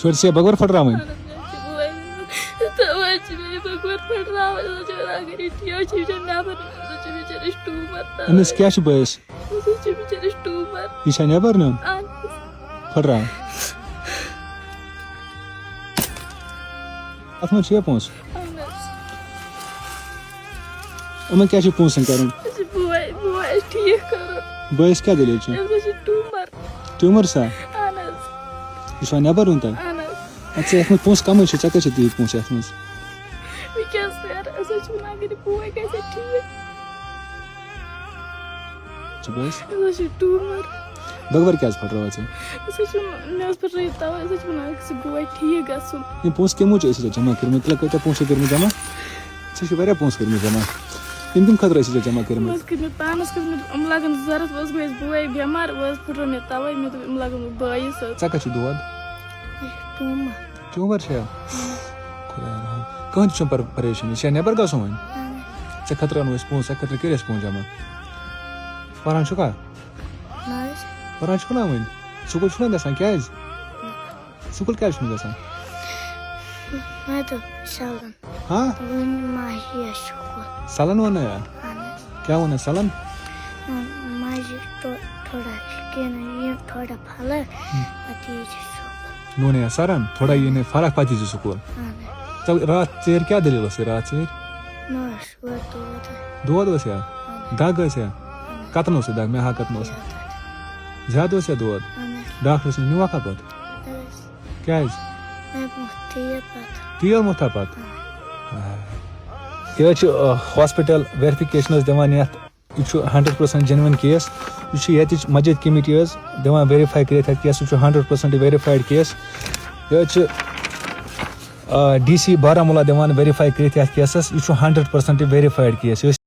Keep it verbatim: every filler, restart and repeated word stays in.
پھر سے بغور پھٹراوٕنۍ۔ اہن حظ، مےٚ چھِ بٲے۔ تَوَے چھِ مےٚ یہِ بغور پھٹراوٕنۍ۔ أمِس چھِ وَنان، اگر یہِ ٹھیٖک چھِ، یہِ چھُنہٕ نٮ۪بر نیُن۔ أمِس چھِ بِچٲرِس ٹیوٗمَر تَوَے۔ أمِس کیٛاہ چھُ بٲیِس؟ أمِس چھِ بِچٲرِس ٹیوٗمَر۔ یہِ چھا نٮ۪بر نیُن؟ اہن حظ۔ پھٹراو۔ اَتھ منٛز چھُ یہِ پونٛسہٕ۔ اہن حظ۔ یِمَن کیٛاہ چھُ پونٛسَن کَرُن؟ أسۍ چھِ بوے، بوے اَسہِ ٹھیٖک کَرُن۔ بٲیِس کیٛاہ دٔلیٖل چھِ؟ أمِس حظ چھِ ٹیوٗمَر۔ ٹیوٗمَر سا؟ اہن حظ۔ یہِ چھُ وۄنۍ نٮ۪بَر روٚن تۄہہِ؟ اہن حظ۔ اَدٕ ژےٚ یَتھ منٛز پونٛسہٕ کَمٕے چھِ، ژےٚ کَتہِ چھِ تیٖتۍ پونٛسہٕ یَتھ منٛز؟ بہٕ کیٛاہ حظ کَرٕ؟ أسۍ حظ چھِ وَنان، اگر یہِ بوے گژھِ ہا ٹھیٖک۔ چھِ بٲیِس؟ أسۍ حظ چھِ ٹیوٗمَر۔ بغور کیٛازِ پھٹرٲوٕتھ ژےٚ؟ أسۍ حظ چھِ، مےٚ حظ پھٹرٲوِتھ تَوَے، أسۍ حظ چھِ وَنان، أسۍ چھِ بوے ٹھیٖک گژھُن۔ یِم پونٛسہٕ کَمہِ موٗجوٗب ٲسۍ ژےٚ جمع کٔرمٕتۍ؟ تِلہٕ کۭتیٛاہ پونٛسہٕ چھِ کٔرمٕتۍ جمع؟ ژےٚ چھِ واریاہ پونٛسہٕ کٔرمٕتۍ جمع۔ یِم کَمہِ خٲطرٕ ٲسۍ ژےٚ جمع یِم کٔرمٕتۍ؟ حظ کٔرۍ مےٚ پانَس خٲطرٕ، یِم لَگَن ضوٚرَتھ، وۄنۍ حظ گوٚو اَسہِ بوے بٮ۪مار، وۄنۍ حظ پھٹرٲو مےٚ تَوَے، مےٚ دوٚپ، یِم لَگَن وۄنۍ بٲیِس حظ۔ ژےٚ کَتہِ چھُ دود؟ مےٚ چھُ ٹیوٗمَر۔ ٹیوٗمَر چھا؟ خۄدایا رحم۔ کٕہٕنۍ تہِ چھُنہٕ پر-، پریشٲنی۔ ژےٚ نٮ۪بَر گژھُن وۄنۍ؟ اہن حظ۔ ژےٚ خٲطرٕ اَنو أسۍ پونٛسہٕ، ژےٚ خٲطرٕ کٔرۍ اَسہِ پونٛسہٕ جمع۔ پَران چھُکھا؟ نہ حظ۔ پَران چھُکھ نہ وۄنۍ؟ سکوٗل چھُکھ نہ گژھان؟ کیٛازِ؟ نہ۔ سکوٗل کیٛازِ چھُکھ نہٕ گژھان؟ مےٚ دوٚپ شالَن۔ ہاں؟ وۄنۍ ما یِیَس سکوٗل۔ سَلَن ووٚنُے یا؟ اہن حظ۔ کیٛاہ ووٚنُے سَلَن؟ ماجہِ تو-، تھوڑا کینٛہہ یہِ تھوڑا پھلک، ہم۔ پتہٕ یی زِ سکوٗل۔ ووٚنُے یا سَرَن، تھوڑا یی نہٕ فرق، پتہٕ یی زِ سکوٗل۔ اہن حظ۔ ژےٚ راتھ ژیٖرۍ کیٛاہ دٔلیٖل ٲس یہِ راتھ ژیٖرۍ؟ مےٚ اوس وۄتھ دود۔ دود اوس یا؟ اہن حظ۔ دَگ ٲس یا؟ اہن حظ۔ کَتَن اوس یہِ دَگ؟ مےٚ ہا کَتَن اوس؟ زیادٕ اوس یا دود؟ اہن حظ۔ ڈاکٹرَس نِش نیوٗوَکھا پتہٕ؟ اہن حظ۔ کیٛازِ؟ مےٚ موٚتھ تیٖل پتہٕ۔ تیٖل موٚتھا پتہٕ؟ اہن حظ۔ یہِ حظ چھُ، آ، ہاسپِٹل ویریفِکیشنَس دِوان یَتھ۔ یہِ چھُ ہنڈرڈ پٔرسنٹ جینوَن کیس۔ یہِ چھُ ییٚتِچ مسجد کمیٹی حظ دِوان ویریفائی کٔرِتھ یَتھ کیسَس۔ یہِ چھُ ہنڈرڈ پٔرسنٹ ویریفایڈ کیس۔ یہِ حظ چھُ، آ، ڈی سی بارہمولہ دِوان ویریفائی کٔرِتھ یَتھ کیسَس۔ یہِ چھُ ہنڈرڈ پٔرسنٹ ویریفایڈ کیس۔ یہِ ٲسۍ